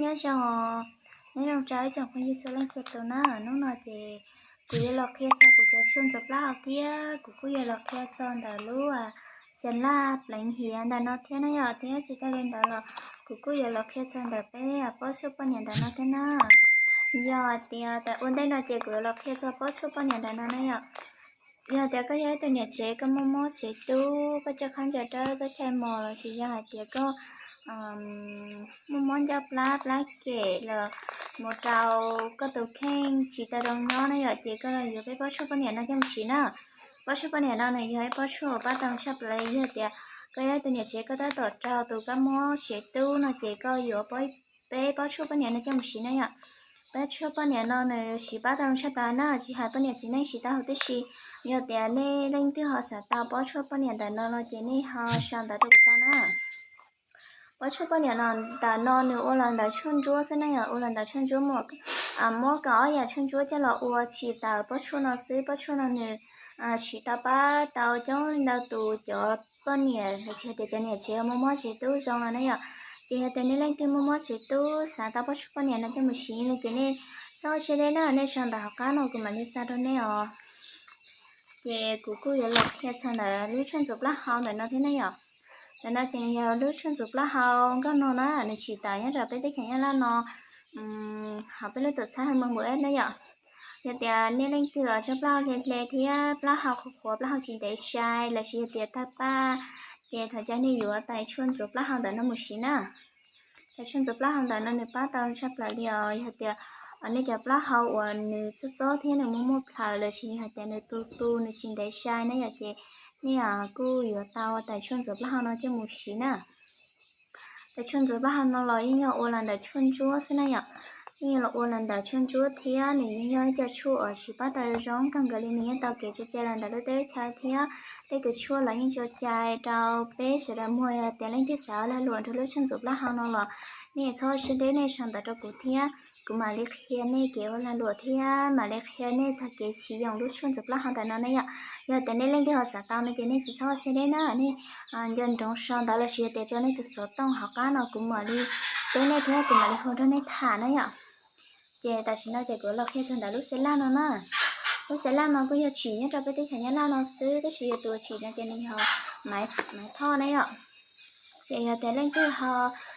Nyob zoo, nyob zoo rau ib tsoom phooj ywg txhua leej txhua tus na. Hnub no ces kuv yuav los qhia txog kuv cov tshuaj ntxuav plaub hau thiab kuv kuj yuav los qhia txog ntawm lub xas laj pleev hiav ntawm no thiab na yom. Thiab tsis tas li ntawd los kuv kuj yuav los qhia txog ntawm peb pob tshuaj poj niam ntawm no thiab na. Yog hais tias tas ua ntej no ces kuv yuav los qhia txog pob tshuaj poj niam ntawm no na yom. Yog tias koj yog ib tug niam tsev, koj muaj mob tsev tub, koj coj khaub ncaws dawb, txhob chaw mos, los sis yog hais tias koj muaj mob ncauj plab, plab kem los mus rau koj tus kheej tsis tau zoo nyob na yom, ces koj los yuav peb pob tshuaj poj niam no coj mus siv na. Pob tshuaj poj niam no nws yog ib pob tshuaj uas pab tau tshaj plaws li. Yog tias koj yog ib tug niam tsev, koj tab tom raug tus kab mob tsev tub no ces koj yuav peb pob tshuaj poj niam no coj mus siv na yom. Pob tshuaj poj niam no nws siv pab tau tshaj plaws na, tsis hais poj niam txiv neej siv tau huv tib si. Yog tias nej leej twg ho xav tau pob tshuaj poj niam ntawm no no ces nej ho sau ntawv rau kuv tau na. Pob tshuaj poj niam no, ntawm no nws ua los ntawm tshuaj ntsuab xwb na yom, ua los ntawm tshuaj ntsuab, muab kaum ob yam tshuaj ntsuab coj los ua tsis tawm pob tshuaj no xwb. Pob tshuaj no nws siv tau pab tau coob leej ntau tus cov poj niam los sis hais tias cov niam tsev muaj mob tsev tub zoo no na yom. Ces yog tias nej leej twg muaj mob tsev tub xav tau pob tshuaj poj niam no coj mus siv no ces nej txhob ua siab deb na, nej sau ntawv hauv qab no kuv mam li xa rau nej os. Ces kuv kuj yuav los qhia txog ntawm lub tshuaj ntxuav plaub hau ntawm no thiab na yom. Ntawm no ces nws yog lub tshuaj ntxuav plaub hau nkauj no na, nws tsim tawm nyob rau peb teb chaws Nyab Laj no, hauv peb lub tuam txhab hwj moos mus eb na yom. Yog tias nej leej twg tshuaj plaub hau hle hle thiab plaub hau qhuav qhuav, plaub hau tsis ntev sai, los sis yog tias tawg paj, ces thov caw nej yuav tais tshuaj ntxuav plaub hau ntawm no mus siv na. Tais tshuaj ntxuav plaub hau ntawm no nws pab tau tshaj plaws li os. Yog tias nej cov plaub hau uas nws txob txob thiab nws muaj muaj plhaws, los sis hais tias nws tu tu nws tsis ntev sai na yom, ces nej kuj yuav tau tais tshuaj ntxuav plaub hau no coj mus siv na. Tais tshuaj ntxuav plaub hau no los yeej yog ua los ntawm tshuaj ntsuab xwb na yom. Yeej yog los ua los ntawm tshuaj ntsuab thiab nws yeej yog ib co tshuaj uas siv pab tau zoo kawg nkaus li. Nws yeej tau kev tso cai los ntawm lub teb chaws thiab tej kws tshuaj los yeej tso cai rau peb sawv daws muag. Yog tias leej twg xav ua lag luam nrog lub tshuaj ntxuav plaub hau no los nej txhob siab deb, nej sau ntawv rau kuv thiab kuv mam li qhia nej kev ua lag luam thiab mam li qhia nej txog kev siv yoom lub tshuaj ntxuav plaub hau ntawm no ne yom. Yog tias nej leej twg ho xav tau no ces nej tsis txhob siab deb na, nej nco ntsoov sau ntawv los sis yog tias tso nej tus xov tooj hauv qab no kuv mam li teb nej thiab kuv mam li hu nrog nej tham na yom. Ces tam sim no ces kuv los qhia txog ntawm lub xas laj no na. Lub xas laj no kuj yog tsim nyob rau peb teb chaws Nyab Laj no xwb, tab sis yog tus tsim no ces nws yog Maiv Thoj na yom. Ces yog tias leej twg ho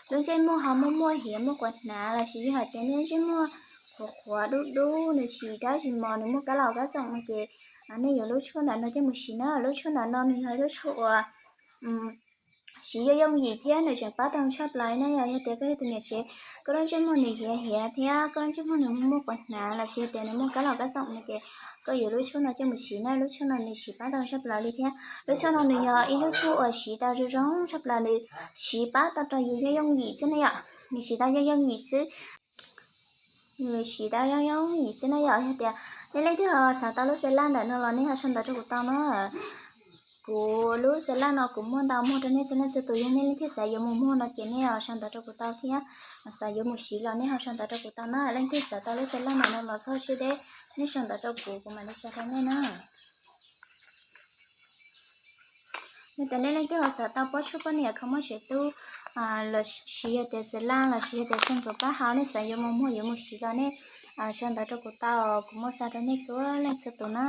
lub ntsej muag ho muaj muaj hiav muaj quav hnav los sis yog hais tias nej lub ntsej muag qhuav qhuav dub dub, nws tsis dawb tsis mos, nws muaj kab laus kab txoom no ces nej yuav lub tshuaj ntawm no coj mus siv na. Lub tshuaj ntawm no nws yog lub tshuaj uas siv yooj yooj yim thiab nws tseem pab tau tshaj plaws na yom. Yog tias koj yog tus niam tsev, koj lub ntsej muag nws hiav hiav thiab koj lub ntsej muag nws muaj muaj quav hnav los sis yog tias nws muaj kab laus kab txoom no ces koj yuav lub tshuaj no coj mus siv na. Lub tshuaj no nws siv pab tau tshaj plaws li thiab lub tshuaj no nws yog ib lub tshuaj uas siv tau zoo zoo tshaj plaws li, siv pab tau rau yus yooj yooj yim xwb na yom. Nws siv tau yooj yooj yim xwb. Nws siv tau yooj yooj yim xwb na yom. Yog tias nej leej twg ho xav tau lub xas laj ntawm no los nej ho sau ntawv rau kuv tau na. Kuv lub xas laj no kuv muaj ntau muag rau nej txhua leej txhua tus, yog nej leej twg xav yuav mus muag no ces nej ho sau ntawv rau kuv tau thiab. Xav yuav mus siv los nej ho sau ntawv rau kuv tau na. Leej twg xav tau lub xas laj ntawm no los txhob siab deb, nej sau ntawv rau kuv, kuv mam li xa rau nej na. Yog tias nej leej twg ho xav tau pob tshuaj poj niam kho mob tsev tub los sis yog tias xas laj los sis yog tias tshuaj ntxuav plaub hau nej xav yuav mus muag yuav mus siv los nej sau ntawv rau kuv tau, kuv muab xa rau nej txhua leej txhua tus na.